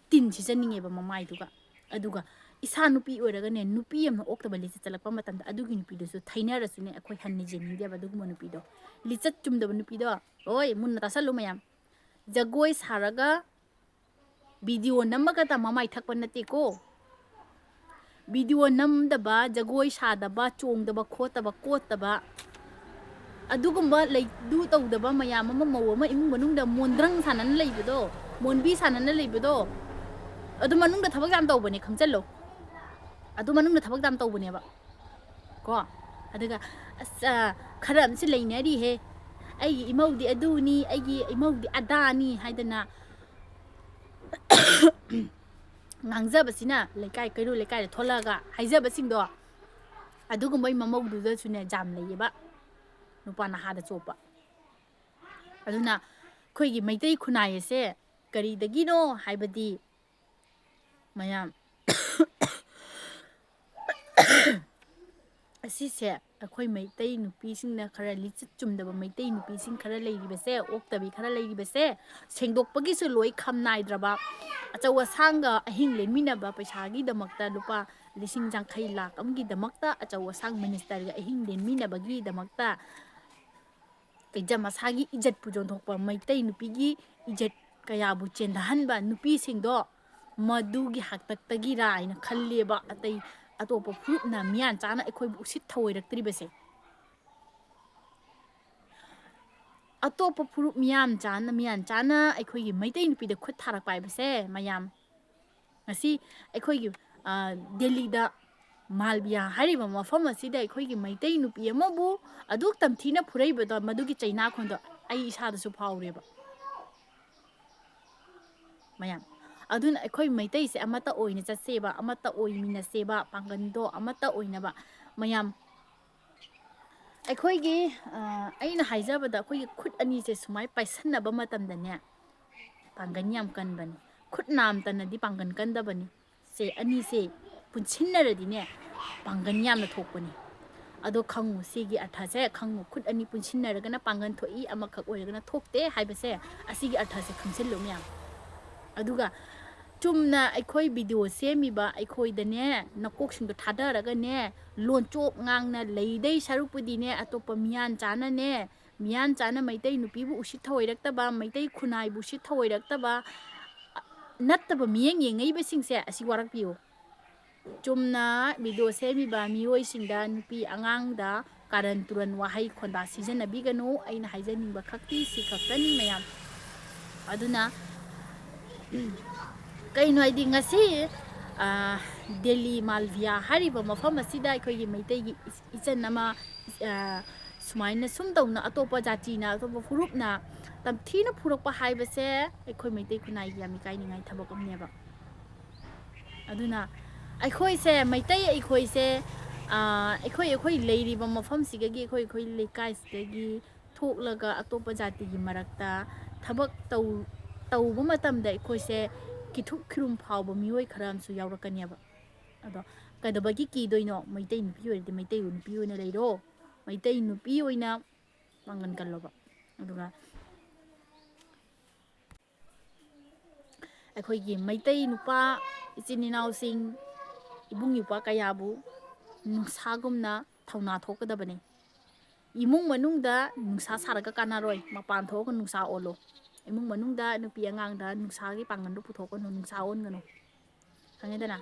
ꯇꯤꯟ ꯁꯤꯠꯆꯅꯤꯡꯉꯦꯕ ꯃꯃꯥꯏꯗꯨꯒ꯫ ꯑꯗꯨꯒ ꯏꯁꯥ ꯅꯨꯄꯤ ꯑꯣꯏꯔꯒꯅꯦ, ꯅꯨꯄꯤ ꯑꯃꯅ ꯑꯣꯛꯇꯕ ꯂꯤꯆꯠ ꯆꯠꯂꯛꯄ ꯃꯇꯝꯗ ꯑꯗꯨꯒꯤ ꯅꯨꯄꯤꯗꯨꯁꯨ ꯊꯩꯅꯔꯁꯨꯅꯦ, ꯑꯩꯈꯣꯏ ꯍꯟꯅ ꯌꯦꯡꯅꯤꯡꯗꯦꯕ ꯑꯗꯨꯒꯨꯝꯕ ꯅꯨꯄꯤꯗꯣ꯫ ꯂꯤꯆꯠ ꯆꯨꯝꯗꯕ ꯅꯨꯄꯤꯗꯣ, ꯍꯣꯏ, ꯃꯨꯟꯅ ꯇꯥꯁꯜꯂꯨ ꯃꯌꯥꯝ꯫ ꯖꯒꯣꯏ ꯁꯥꯔꯒ ꯚꯤꯗꯤꯑꯣ ꯅꯝꯃꯒꯇ ꯃꯃꯥꯏ ꯊꯛꯄ ꯅꯠꯇꯦꯀꯣ꯫ ꯚꯤꯗꯤꯑꯣ ꯅꯝꯗꯕ, ꯖꯒꯣꯏ ꯁꯥꯗꯕ, ꯆꯣꯡꯗꯕ ꯈꯣꯠꯇꯕ ꯀꯣꯠꯇꯕ, ꯑꯗꯨꯒꯨꯝꯕ ꯂꯩꯗꯨ ꯇꯧꯗꯕ ꯃꯌꯥꯝ ꯑꯃ, ꯃꯧ ꯑꯃ ꯏꯃꯨꯡ ꯃꯅꯨꯡꯗ ꯃꯣꯟꯗ꯭ꯔꯪ ꯁꯥꯟꯅꯅ ꯂꯩꯕꯗꯣ, ꯃꯣꯟꯕꯤ ꯁꯥꯟꯅꯅ ꯂꯩꯕꯗꯣ, ꯑꯗꯨ ꯃꯅꯨꯡꯗ ꯊꯕꯛ ꯌꯥꯝ ꯇꯧꯕꯅꯦ, ꯈꯪꯖꯜꯂꯣ꯫ ꯑꯗꯨ ꯃꯅꯨꯡꯗ ꯊꯕꯛ ꯌꯥꯝ ꯇꯧꯕꯅꯦꯕ ꯀꯣ꯫ ꯑꯗꯨꯒ ꯑꯁ, ꯑ, ꯈꯔ ꯑꯃꯁꯨ ꯂꯩꯅꯔꯤꯍꯦ, "ꯑꯩꯒꯤ ꯏꯃꯧꯗꯤ ꯑꯗꯨꯅꯤ, ꯑꯩꯒꯤ ꯏꯃꯧꯗꯤ ꯑꯗꯥꯅꯤ" ꯍꯥꯏꯗꯅ ꯉꯥꯡꯖꯕꯁꯤꯅ ꯂꯩꯀꯥꯏ, ꯀꯩꯔꯣꯜ ꯂꯩꯀꯥꯏꯗ ꯊꯣꯛꯂꯛꯑꯒ ꯍꯥꯏꯖꯕꯁꯤꯡꯗꯣ, ꯑꯗꯨꯒꯨꯝꯕꯒꯤ ꯃꯃꯧꯗꯨꯗꯁꯨꯅꯦ ꯖꯥꯝ ꯂꯩꯌꯦꯕ, ꯅꯨꯄꯥ ꯅꯍꯥꯗ ꯆꯣꯞꯄ꯫ ꯑꯗꯨꯅ ꯑꯩꯈꯣꯏꯒꯤ ꯃꯩꯇꯩ ꯈꯨꯟꯅꯥꯏ ꯑꯁꯦ ꯀꯔꯤꯗꯒꯤꯅꯣ ꯍꯥꯏꯕꯗꯤ, ꯃꯌꯥꯝ, ꯑꯁꯤꯁꯦ ꯑꯩꯈꯣꯏ ꯃꯩꯇꯩ ꯅꯨꯄꯤꯁꯤꯡꯅ ꯈꯔ, ꯂꯤꯆꯠ ꯆꯨꯝꯗꯕ ꯃꯩꯇꯩ ꯅꯨꯄꯤꯁꯤꯡ ꯈꯔ ꯂꯩꯔꯤꯕꯁꯦ, ꯑꯣꯛꯇꯕꯤ ꯈꯔ ꯂꯩꯔꯤꯕꯁꯦ, ꯁꯦꯡꯗꯣꯛꯄꯒꯤꯁꯨ ꯂꯣꯏ ꯈꯝ ꯅꯥꯏꯗ꯭ꯔꯕ, ꯑꯆꯧ ꯑꯁꯥꯡꯒ ꯑꯍꯤꯡ ꯂꯦꯟꯃꯤꯟꯅꯕ ꯄꯩꯁꯥꯒꯤꯗꯃꯛꯇ ꯂꯨꯄꯥ ꯂꯤꯁꯤꯡ ꯌꯥꯡꯈꯩ ꯂꯥꯛ ꯑꯃꯒꯤꯗꯃꯛꯇ, ꯑꯆꯧ ꯑꯁꯥꯡ ꯃꯤꯅꯤꯁꯇꯔꯒ ꯑꯍꯤꯡ ꯂꯦꯟꯃꯤꯟꯅꯕꯒꯤꯗꯃꯛꯇ, ꯀꯩꯖ-, ꯃꯁꯥꯒꯤ ꯏꯖꯠꯄꯨ ꯌꯣꯟꯊꯣꯛꯄ, ꯃꯩꯇꯩ ꯅꯨꯄꯤꯒꯤ ꯏꯖꯠ ꯀꯌꯥꯕꯨ ꯆꯦꯟꯊꯍꯟꯕ ꯅꯨꯄꯤꯁꯤꯡꯗꯣ ꯃꯗꯨꯒꯤ ꯍꯥꯛꯇꯛꯇꯒꯤꯔꯥ ꯍꯥꯏꯅ ꯈꯜꯂꯦꯕ꯫ ꯑꯇꯩ, ꯑꯇꯣꯞꯄ ꯐꯨꯔꯨꯞꯅ ꯃꯤꯌꯥꯟ ꯆꯥꯅ ꯑꯩꯈꯣꯏꯕꯨ ꯎꯁꯤꯠ ꯊꯑꯣꯏꯔꯛꯇ꯭ꯔꯤꯕꯁꯦ, ꯑꯇꯣꯞꯄ ꯐꯨꯔꯨꯞ ꯃꯤꯌꯥꯟ ꯆꯥꯅ, ꯃꯤꯌꯥꯟ ꯆꯥꯅ ꯑꯩꯈꯣꯏꯒꯤ ꯃꯩꯇꯩ ꯅꯨꯄꯤꯗ ꯈꯨꯠ ꯊꯥꯔꯛꯄ ꯍꯥꯏꯕꯁꯦ, ꯃꯌꯥꯝ, ꯉꯁꯤ ꯑꯩꯈꯣꯏꯒꯤ, ꯑ, ꯗꯦꯜꯂꯤꯗ ꯃꯥꯜꯕꯤꯌꯥ ꯍꯥꯏꯔꯤꯕ ꯃꯐꯝ ꯑꯁꯤꯗ ꯑꯩꯈꯣꯏꯒꯤ ꯃꯩꯇꯩ ꯅꯨꯄꯤ ꯑꯃꯕꯨ ꯑꯗꯨꯛ ꯇꯝꯊꯤꯅ ꯐꯨꯔꯛꯏꯕꯗꯣ, ꯃꯗꯨꯒꯤ ꯆꯩꯅꯥꯈꯣꯟꯗꯣ ꯑꯩ ꯏꯁꯥꯗꯁꯨ ꯐꯥꯎꯔꯦꯕ, ꯃꯌꯥꯝ꯫ ꯑꯗꯨꯅ ꯑꯩꯈꯣꯏ ꯃꯩꯇꯩꯁꯦ ꯑꯃꯠꯇ ꯑꯣꯏꯅ ꯆꯠꯁꯦꯕ, ꯑꯃꯠꯇ ꯑꯣꯏꯃꯤꯟꯅꯁꯦꯕ, ꯄꯥꯡꯒꯜꯗꯣ ꯑꯃꯠꯇ ꯑꯣꯏꯅꯕ, ꯃꯌꯥꯝ꯫ ꯑꯩꯈꯣꯏꯒꯤ, ꯑ, ꯑꯩꯅ ꯍꯥꯏꯖꯕꯗ, ꯑꯩꯈꯣꯏꯒꯤ ꯈꯨꯠ ꯑꯅꯤꯁꯦ ꯁꯨꯃꯥꯏ ꯄꯥꯏꯁꯟꯅꯕ ꯃꯇꯝꯗꯅꯦ, ꯄꯥꯡꯒꯜ ꯌꯥꯝ ꯀꯟꯕꯅꯤ꯫ ꯈꯨꯠ ꯅꯥꯝꯇꯅꯗꯤ ꯄꯥꯡꯒꯜ ꯀꯟꯗꯕꯅꯤ꯫ ꯁꯦ ꯑꯅꯤꯁꯦ ꯄꯨꯟꯁꯤꯟꯅꯔꯗꯤꯅꯦ, ꯄꯥꯡꯒꯜ ꯌꯥꯝꯅ ꯊꯣꯛꯄꯅꯤ꯫ ꯑꯗꯣ ꯈꯪꯉꯨ, ꯁꯤꯒꯤ ꯑꯔꯊꯁꯦ ꯈꯪꯉꯨ, ꯈꯨꯠ ꯑꯅꯤ ꯄꯨꯟꯁꯤꯟꯅꯔꯒꯅ ꯄꯥꯡꯒꯜ ꯊꯣꯛꯏ, ꯑꯃꯈꯛ ꯑꯣꯏꯔꯒꯅ ꯊꯣꯛꯇꯦ ꯍꯥꯏꯕꯁꯦ, ꯑꯁꯤꯒꯤ ꯑꯔꯊꯁꯦ ꯈꯪꯖꯤꯜꯂꯨ ꯃꯌꯥꯝ꯫ ꯑꯗꯨꯒ ꯆꯨꯝꯅ ꯑꯩꯈꯣꯏ ꯚꯤꯗꯤꯑꯣ ꯁꯦꯝꯃꯤꯕ ꯑꯩꯈꯣꯏꯗꯅꯦ, ꯅꯀꯣꯛꯁꯤꯡꯗꯣ ꯊꯥꯗꯔꯒꯅꯦ, ꯂꯣꯟꯆꯣꯞ ꯉꯥꯡꯅ ꯂꯩꯗꯩ ꯁꯔꯨꯛꯄꯨꯗꯤꯅꯦ, ꯑꯇꯣꯞꯄ ꯃꯤꯌꯥꯟ ꯆꯥꯅꯅꯦ, ꯃꯤꯌꯥꯟ ꯆꯥꯅ ꯃꯩꯇꯩ ꯅꯨꯄꯤꯕꯨ ꯎꯁꯤꯠ ꯊꯑꯣꯏꯔꯛꯇꯕ, ꯃꯩꯇꯩ ꯈꯨꯟꯅꯥꯏꯕꯨ ꯎꯁꯤꯠ ꯊꯑꯣꯏꯔꯛꯇꯕ, ꯅꯠꯇꯕ ꯃꯤꯠꯌꯦꯡ ꯌꯦꯡꯉꯛꯏꯕꯁꯤꯡꯁꯦ ꯑꯁꯤ ꯋꯥꯔꯛꯄꯤꯌꯨ꯫ ꯆꯨꯝꯅ ꯚꯤꯗꯤꯑꯣ ꯁꯦꯝꯃꯤꯕ ꯃꯤꯑꯣꯏꯁꯤꯡꯗ, ꯅꯨꯄꯤ ꯑꯉꯥꯡꯗ ꯀꯥꯔꯟ ꯇꯨꯔꯟ ꯋꯥꯍꯩ ꯈꯣꯟꯗꯥ ꯁꯤꯖꯤꯟꯅꯕꯤꯒꯅꯨ꯫ ꯑꯩꯅ ꯍꯥꯏꯖꯅꯤꯡꯕ ꯈꯛꯇꯤ ꯁꯤ ꯈꯛꯇꯅꯤ ꯃꯌꯥꯝ꯫ ꯑꯗꯨꯅ ꯀꯩꯅꯣ ꯍꯥꯏꯗꯤ ꯉꯁꯤ, ꯑ, ꯗꯦꯜꯂꯤ ꯃꯥꯜꯚꯤꯌꯥ ꯍꯥꯏꯔꯤꯕ ꯃꯐꯝ ꯑꯁꯤꯗ ꯑꯩꯈꯣꯏꯒꯤ ꯃꯩꯇꯩꯒꯤ ꯏꯆ-, ꯏꯆꯟ ꯑꯃ, ꯑ, ꯁꯨꯃꯥꯏꯅ ꯁꯨꯝ ꯇꯧꯅ ꯑꯇꯣꯞꯄ ꯖꯥꯇꯤꯅ, ꯑꯇꯣꯞꯄ ꯐꯨꯔꯨꯞꯅ ꯇꯝꯊꯤꯅ ꯐꯨꯔꯛꯄ ꯍꯥꯏꯕꯁꯦ ꯑꯩꯈꯣꯏ ꯃꯩꯇꯩ ꯈꯨꯟꯅꯥꯏꯒꯤ ꯌꯥꯝ ꯏꯀꯥꯏꯅꯤꯡꯉꯥꯏ ꯊꯕꯛ ꯑꯃꯅꯦꯕ꯫ ꯑꯗꯨꯅ ꯑꯩꯈꯣꯏꯁꯦ, ꯃꯩꯇꯩ ꯑꯩꯈꯣꯏꯁꯦ, ꯑ, ꯑꯩꯈꯣꯏ, ꯑꯩꯈꯣꯏ ꯂꯩꯔꯤꯕ ꯃꯐꯝꯁꯤꯗꯒꯤ, ꯑꯩꯈꯣꯏ, ꯑꯩꯈꯣꯏ ꯂꯩꯀꯥꯏꯁꯤꯗꯒꯤ ꯊꯣꯛꯂꯒ ꯑꯇꯣꯞꯄ ꯖꯥꯇꯤꯒꯤ ꯃꯔꯛꯇ ꯊꯕꯛ ꯇꯧ-, ꯇꯧꯕ ꯃꯇꯝꯗ ꯑꯩꯈꯣꯏꯁꯦ ꯀꯤꯊꯨꯞ ꯈꯤꯔꯨꯝ ꯐꯥꯎꯕ ꯃꯤꯑꯣꯏ ꯈꯔ ꯑꯃꯁꯨ ꯌꯥꯎꯔꯛꯀꯅꯦꯕ꯫ ꯑꯗꯣ ꯀꯩꯗꯧꯕꯒꯤ ꯀꯤꯗꯣꯏꯅꯣ? ꯃꯩꯇꯩ ꯅꯨꯄꯤ ꯑꯣꯏꯔꯗꯤ ꯃꯩꯇꯩ ꯅꯨꯄꯤ ꯑꯣꯏꯅ ꯂꯩꯔꯣ, ꯃꯩꯇꯩ ꯅꯨꯄꯤ ꯑꯣꯏꯅ ꯄꯥꯡꯒꯟ ꯀꯜꯂꯣꯕ꯫ ꯑꯗꯨꯒ ꯑꯩꯈꯣꯏꯒꯤ ꯃꯩꯇꯩ ꯅꯨꯄꯥ ꯏꯆꯤꯟ ꯏꯅꯥꯎꯁꯤꯡ, ꯏꯕꯨꯡ ꯏꯄ꯭ꯋꯥ ꯀꯌꯥꯕꯨ ꯅꯨꯡꯁꯥꯒꯨꯝꯅ ꯊꯧꯅꯥ ꯊꯣꯛꯀꯗꯕꯅꯤ꯫ ꯏꯃꯨꯡ ꯃꯅꯨꯡꯗ ꯅꯨꯡꯁꯥ ꯁꯥꯔꯒ ꯀꯥꯟꯅꯔꯣꯏ, ꯃꯄꯥꯟ ꯊꯣꯛꯑꯒ ꯅꯨꯡꯁꯥ ꯑꯣꯜꯂꯣ꯫ ꯏꯃꯨꯡ ꯃꯅꯨꯡꯗ ꯅꯨꯄꯤ ꯑꯉꯥꯡꯗ ꯅꯨꯡꯁꯥꯒꯤ ꯄꯥꯡꯒꯜꯗꯣ ꯄꯨꯊꯣꯛꯀꯅꯨ, ꯅꯨꯡꯁꯥ ꯑꯣꯟꯒꯅꯨ꯫ ꯈꯪꯉꯦꯗꯅ?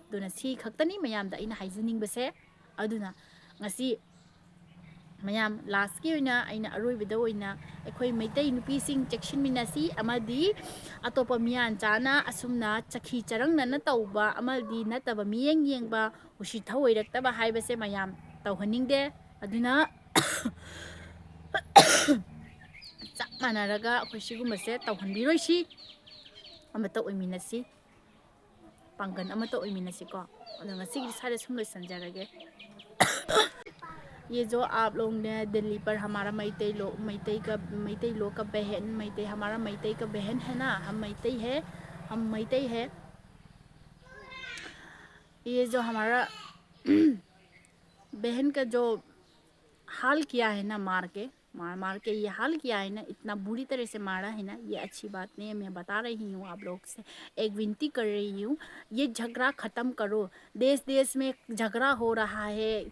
ꯑꯗꯨꯅ ꯁꯤ ꯈꯛꯇꯅꯤ ꯃꯌꯥꯝꯗ ꯑꯩꯅ ꯍꯥꯏꯖꯅꯤꯡꯕꯁꯦ꯫ ꯑꯗꯨꯅ ꯉꯁꯤ ꯃꯌꯥꯝ, ꯂꯥꯁꯀꯤ ꯑꯣꯏꯅ ꯑꯩꯅ ꯑꯔꯣꯏꯕꯗ ꯑꯣꯏꯅ ꯑꯩꯈꯣꯏ ꯃꯩꯇꯩ ꯅꯨꯄꯤꯁꯤꯡ ꯆꯦꯛꯁꯤꯟꯃꯤꯟꯅꯁꯤ, ꯑꯃꯗꯤ ꯑꯇꯣꯞꯄ ꯃꯤꯌꯥꯟ ꯆꯥꯅ ꯑꯁꯨꯝꯅ ꯆꯈꯤ ꯆꯔꯪꯅꯅ ꯇꯧꯕ ꯑꯃꯗꯤ ꯅꯠꯇꯕ ꯃꯤꯠꯌꯦꯡ ꯌꯦꯡꯕ, ꯎꯁꯤꯠ ꯊꯑꯣꯏꯔꯛꯇꯕ ꯍꯥꯏꯕꯁꯦ ꯃꯌꯥꯝ ꯇꯧꯍꯟꯅꯤꯡꯗꯦ꯫ ꯑꯗꯨꯅ ꯆꯞ ꯃꯥꯟꯅꯔꯒ ꯑꯩꯈꯣꯏ ꯁꯤꯒꯨꯝꯕꯁꯦ ꯇꯧꯍꯟꯕꯤꯔꯣꯏꯁꯤ, ꯑꯃꯠꯇ ꯑꯣꯏꯃꯤꯟꯅꯁꯤ, ꯄꯥꯡꯒꯜ ꯑꯃꯠꯇ ꯑꯣꯏꯃꯤꯟꯅꯁꯤꯀꯣ꯫ ꯑꯗꯣ ꯉꯁꯤꯒꯤꯗꯤ ꯁ꯭ꯋꯥꯏꯗ ꯁꯨꯝ ꯂꯣꯏꯁꯤꯟꯖꯔꯒꯦ꯫ ये जो आप लोग ने दिल्ली पर हमारा मैतई लोग, मैतई का, मैतई लोग का बहन, मैतई, हमारा मैतई का बहन है ना, हम मैतई है, हम मैतई है। ये जो हमारा बहन का जो हाल किया है ना, मार के, मार मार के ये हाल किया है ना, इतना बुरी तरह से मारा है ना, ये अच्छी बात नहीं है। मैं बता रही हूँ आप लोग से, एक विनती कर रही हूँ, ये झगड़ा ख़त्म करो। देश देश में झगड़ा हो रहा है,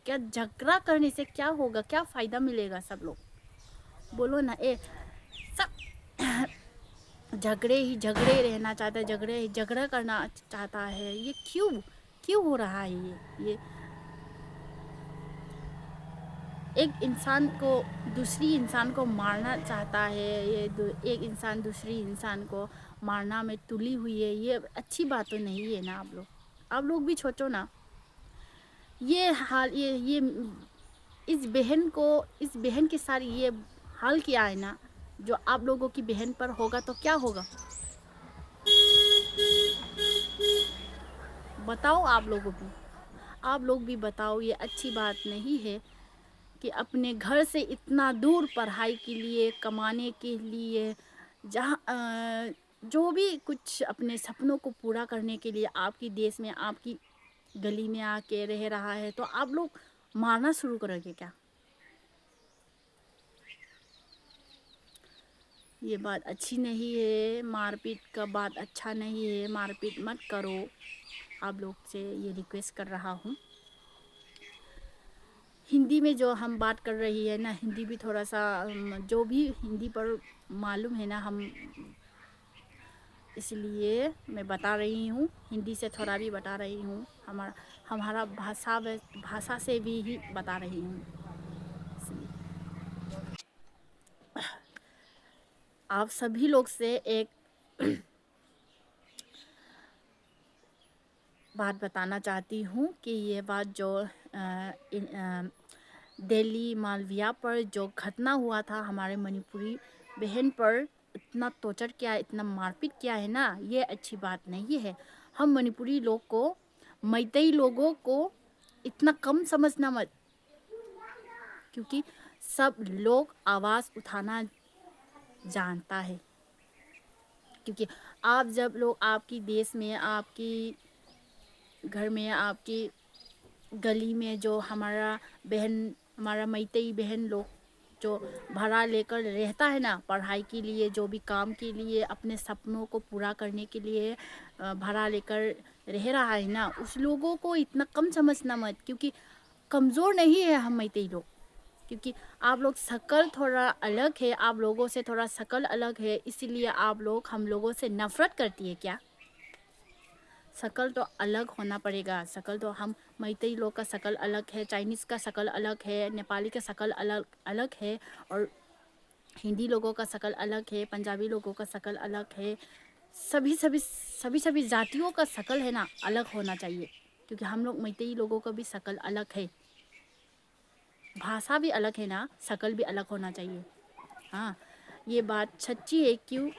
क्या झगड़ा करने से क्या होगा, क्या फ़ायदा मिलेगा? सब लोग बोलो ना, ए, सब झगड़े ही झगड़े रहना चाहता है, झगड़े ही झगड़ा करना चाहता है। ये क्यों, क्यों हो रहा है ये? ये एक इंसान को, दूसरी इंसान को मारना चाहता है, ये दू-, एक इंसान दूसरी इंसान को मारना में तुली हुई है। ये अच्छी बात तो नहीं है ना। आप लोग, आप लोग भी सोचो ना। ये हाल, ये ये इस बहन को, इस बहन के साथ ये हाल किया है ना, जो आप लोगों की बहन पर होगा तो क्या होगा? बताओ आप लोगों भी, आप लोग भी बताओ। ये अच्छी बात नहीं है कि अपने घर से इतना दूर पढ़ाई के लिए, कमाने के लिए, जहाँ, अ, जो भी कुछ अपने सपनों को पूरा करने के लिए आपकी देश में, आपकी गली में आके रह रहा है, तो आप लोग मारना शुरू करोगे क्या? ये बात अच्छी नहीं है, मारपीट का बात अच्छा नहीं है, मारपीट मत करो। आप लोग से ये रिक्वेस्ट कर रहा हूँ। हिंदी में जो हम बात कर रही है ना, हिंदी भी थोड़ा सा, अम, जो भी हिंदी पर मालूम है ना, हम, इसलिए मैं बता रही हूँ, हिंदी से थोड़ा भी बता रही हूँ, हमारा, हमारा भाषा वे-, भाषा से भी ही बता रही हूँ। इसलिए आप सभी लोग से एक बात बताना चाहती हूँ कि ये बात जो, अ, इन, अ, दिल्ली मालविया पर जो घटना हुआ था, हमारे मणिपुरी बहन पर इतना टॉर्चर किया, इतना मारपीट किया है ना, ये अच्छी बात नहीं है। हम मणिपुरी लोग को, मैतेई लोगों को इतना कम समझना मत, क्योंकि सब लोग आवाज़ उठाना जानता है। क्योंकि आप जब लोग, आपकी देश में, आपकी घर में, आपकी गली में जो हमारा बहन, हमारा मैतेई बहन लोग जो भाड़ा लेकर रहता है ना, पढ़ाई के लिए, जो भी काम के लिए, अपने सपनों को पूरा करने के लिए, अ, भाड़ा लेकर रह रहा है ना, उस लोगों को इतना कम समझना मत, क्योंकि कमज़ोर नहीं है हम मैतेई लोग। क्योंकि आप लोग शकल थोड़ा अलग है, आप लोगों से थोड़ा शकल अलग है, इसीलिए आप लोग हम लोगों से नफरत करती है क्या? शकल तो अलग होना पड़ेगा। शकल तो हम, मैतेई लोग का शकल अलग है, चाइनीज़ का शकल अलग है, नेपाली का शकल अलग अलग है, और हिंदी लोगों का शकल अलग है, पंजाबी लोगों का शकल अलग है। सभी सभी सभी सभी जातियों का शकल है ना, अलग होना चाहिए, क्योंकि हम लोग मैतेई लोगों का भी शकल अलग है, भाषा भी अलग है ना, शकल भी अलग होना चाहिए। हाँ, ये बात सच्ची है। क्यों?